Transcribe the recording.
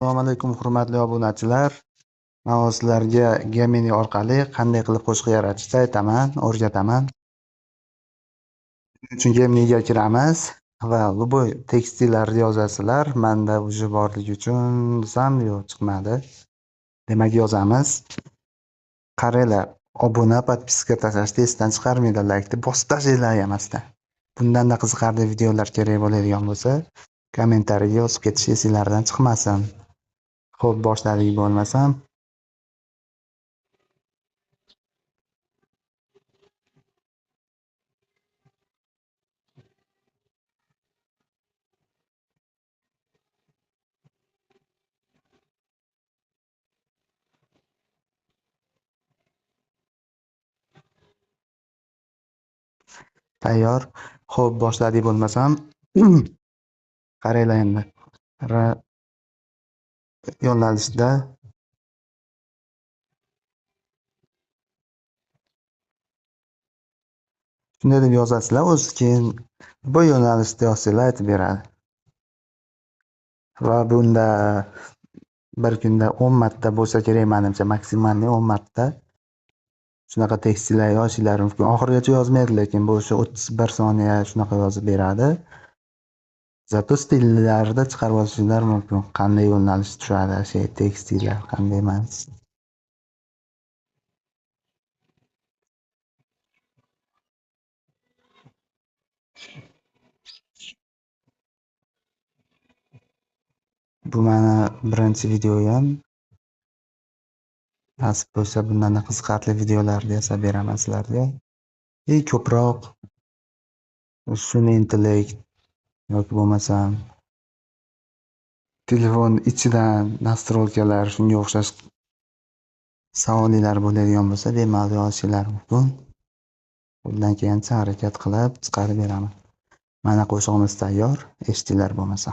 Assalomu alaykum hurmatli obunachilar. Men sizlarga Gemini orqali qanday qilib qo'shiq yaratishni aytaman, o'rgataman. Shuning uchun Geminiga kiramiz va любой tekstillarni yozasizlar. Menda уже borligi uchun desam, yo'q, chiqmadi. Demak, yozamiz. Qaranglar, obuna, podpiska tashlashni esdan chiqarmanglar, laykni bosib tashlanglar emasdan. Bundanda qiziqarli videolar kerak bo'ladigan bo'lsa, kommentariyaga yozib ketish esinglardan chiqmasin. Xo'p, boshladik bo'lmasam. Tayyor. Xo'p, boshladik bo'lmasam. Qaranglar endi. Yo'nalishda shunday deb yozasizlar, o'zi keyin bu yo'nalishda yozsanglar aytib beradi. Va bunda bir kunda 10 marta bo'lsa kerak menimcha, maksimalniy 10 marta shunaqa tekstillar yozishlari mumkin. Oxirigacha yozmaydi, lekin bu o'sha 31 soniya shunaqa yozib beradi. Zato stillarda chiqarib olishinglar mumkin. Qanday yo'nalish tushadi, shay tekstillar qanday emas. Bu meni birinchi videoyim. Nasib bo'lsa bundan qiziqarli videolarni yasab beraman sizlarga. И ko'proq sun'iy intellekt yoki bo'lmasam telefon ichidan nastrolkalar shunga o'xshash savollar bo'ladigan bo'lsa bemalol yozishinglar mumkin. Qo'ldan kelgancha harakat qilib chiqarib beraman. Mana qo'shig'imiz tayyor, eshitinglar bo'lmasa.